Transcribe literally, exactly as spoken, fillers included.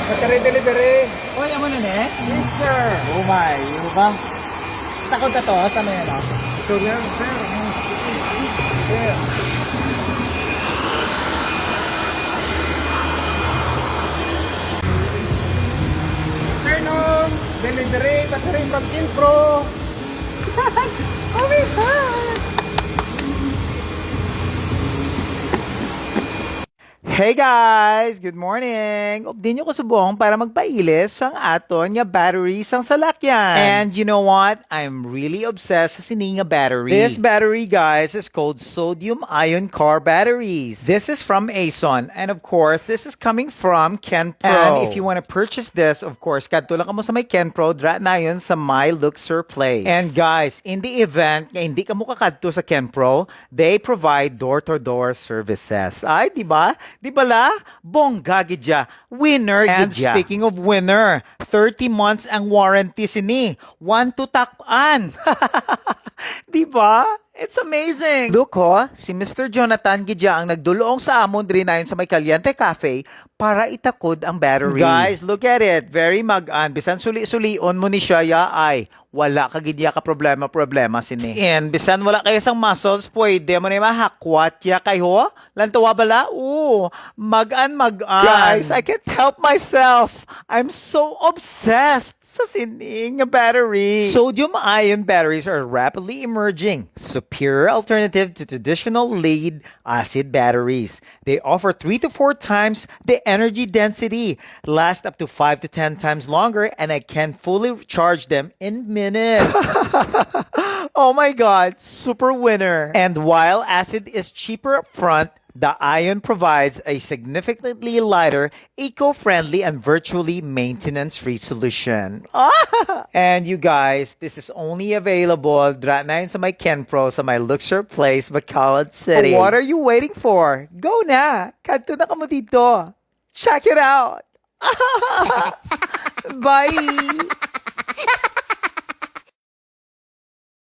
Battery delivery. Oy, amo na ni? Yes, sir. Oh my, ano ba? Takot na to, sa may ano? Ito na, sir. Sir. Turn on. Delivery, battery from Kinpro. Oh my God! Hey guys! Good morning! Ug di nyo ko subong para magpailis sang aton nga battery sang salakyan. And you know what? I'm really obsessed sa sini nga battery. This battery, guys, is called sodium ion car batteries. This is from Aeson. And of course, this is coming from Kenpro. And if you want to purchase this, of course, kadto lang kamo sa may Kenpro, dra na yun sa My Luxor Place. And guys, in the event nga hindi kamo kakadto sa Kenpro, they provide door-to-door services. Ay, di ba? Di ba la? Bongga gid ya. Winner And gid ya. Speaking of winner, thirty months ang warranty sini. One to tak-an. Di ba? It's amazing. Look ho, si Mister Jonathan gid ya ang nagdulong sa amon diri nayon sa may Caliente Cafe para itakod ang battery. Guys, look at it. Very mag-an. Bisan suli-sulion mo ni siya, ya, ay, wala ka gid ya ka problema-problema sini. And bisan wala kaya sang muscles, pwede mo na mahakwat ya kay ho. Lantawa bala? Oo, mag-an, mag-an. Guys, I can't help myself. I'm so obsessed sa sini nga battery. Sodium ion batteries are rapidly emerging superior alternative to traditional lead acid batteries. They offer three to four times the energy density, last up to five to ten times longer, and I can fully charge them in minutes. Oh my God, super winner. And while acid is cheaper up front, the ion provides a significantly lighter, eco-friendly, and virtually maintenance-free solution. And you guys, this is only available dra na yun sa may Kenpro, sa may Luxor Place, Bacolod City. What are you waiting for? Go na! Kadto na kamo dito! Check it out! Bye!